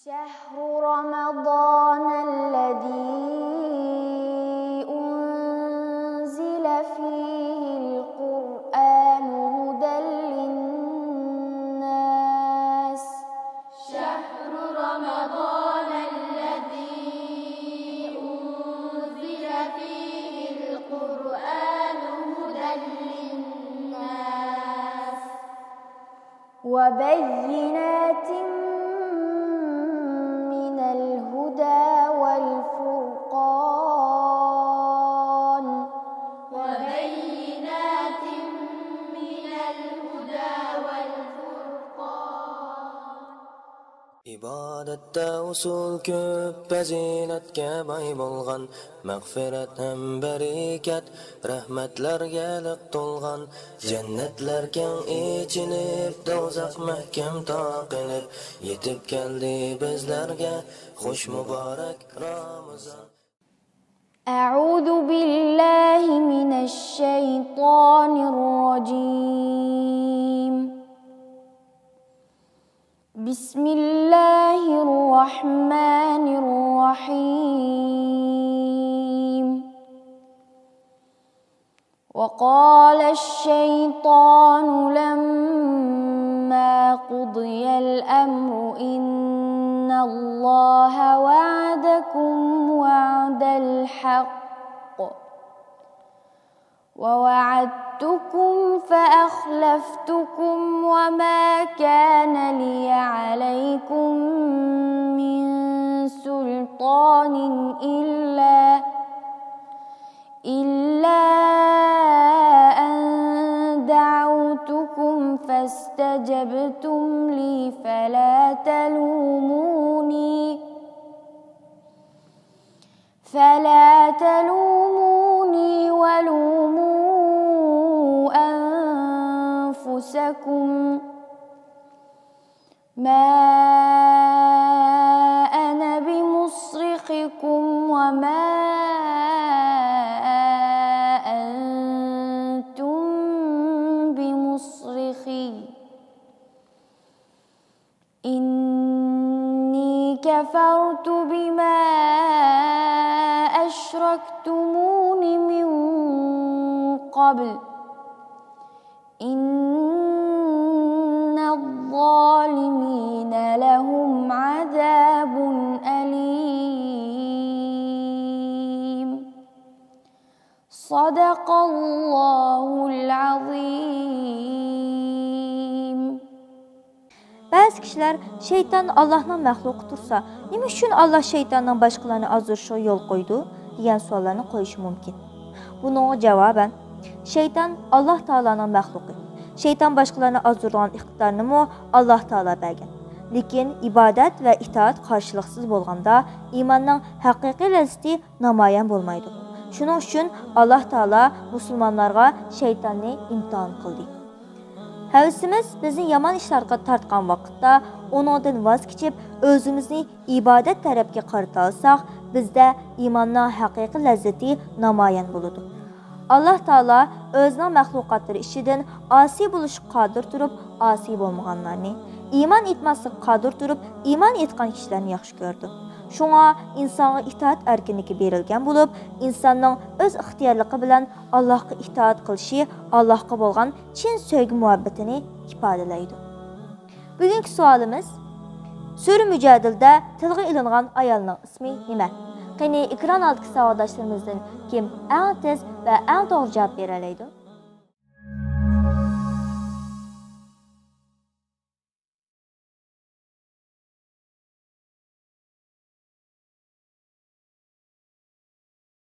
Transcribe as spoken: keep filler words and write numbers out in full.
شهر رمضان الذي أنزل فيه القرآن هدى للناس. شهر رمضان الذي أنزل فيه القرآن هدى للناس. وبينات من الهدى والفرقان. وبينات من الهدى والفرقان. ئىبادەتتە ئۇسۇل كۆپ، پەزىلەتكە باي بولغان، مەغپىرەت ھەم بەرىكەت، رەھمەتلەرگە لىق تولغان، جەننەتلەر كەڭ ئېچىلىپ، دوزاخ مەھكەم تاقىلىپ، يېتىپ كەلدى بىزلەرگە خۇش مۇبارەك رامىزان. أعوذ بالله من الشيطان الرجيم. بسم الله الرحمن الرحيم. وقال الشيطان لما قضي الأمر إن الله وعدكم وعد الحق ووعدتكم فأخلفتكم وما كان لي عليكم من سلطان إلا، إلا أن دعوتكم فاستجبتم لي فلا تلوموني فلا تلوموني ولوموا أنفسكم ما أنا بمصرخكم وما أنتم بمصرخي. إني كفرت بما أشركتمون من قبل إن الظالمين لهم عذاب أليم. صدق الله العظيم. بەزى كىشىلەر شەيتان ئاللاھنىڭ مەخلۇقى تۇرسا، نېمە ئۈچۈن ئاللاھ شەيتاننىڭ باشقىلارنى ئازدۇرۇشىغا يول قويىدۇ؟ دېگەن سوئاللارنى قويۇشى مۇمكىن. بۇنىڭغا جاۋابەن، شەيتان ئاللاھ تائالانىڭ مەخلۇقى. شەيتان باشقىلارنى ئازدۇرىدىغان ئىقتىدارنىمۇ ئاللاھ تائالا بەرگەن. لېكىن ئىبادەت ۋە ئىتائەت قارشىلىقسىز بولغاندا، ئىماننىڭ ھەقىقىي لەززىتى نامايان بولمايدۇ. شۇنىڭ ئۈچۈن ئاللاھ تائالا مۇسۇلمانلارغا شەيتاننى ئىمتىھان قىلدى. ھەۋىسىمىز بىزنى يامان ئىشلارغا تارتقان ۋاقىتتا، ئۇنىڭدىن ۋاز كېچىپ، ئۆزىمىزنى ئىبادەت تەرەپكە قارىتالىساق، بىزدە ئىماننىڭ ھەقىقىي لەززىتى نامايان بولىدۇ. ئاللاھ تائالا ئۆزىنىڭ مەخلۇقاتلىرى ئىچىدىن ئاسىي بولۇشقا قادىر تۇرۇپ، ئاسىي بولمىغانلارنى، ئىمان ئېيتماسلىققا قادىر تۇرۇپ، ئىمان ئېيتقان كىشىلەرنى ياخشى كۆرىدۇ. شۇڭا ئىنسانغا ئىتائەت ئەركىنلىكى بېرىلگەن بولۇپ، ئىنساننىڭ ئۆز ئىختىيارلىقى بىلەن ئاللاھقا ئىتائەت قىلىشى ئاللاھقا بولغان چىن سۆيگۈ مۇھەببىتىنى ئىپادىلەيدۇ. بۈگۈنكى سوئالىمىز، سۈرە مۇجادىلىدە تىلغا ئېلىنغان ئايالنىڭ ئىسمى نېمە؟ قېنى، ئېكران ئالدىدىكى ساۋاقداشلىرىمىزدىن كىم ئەڭ تېز ۋە ئەڭ توغرا جاۋاب بېرەلەيدۇ؟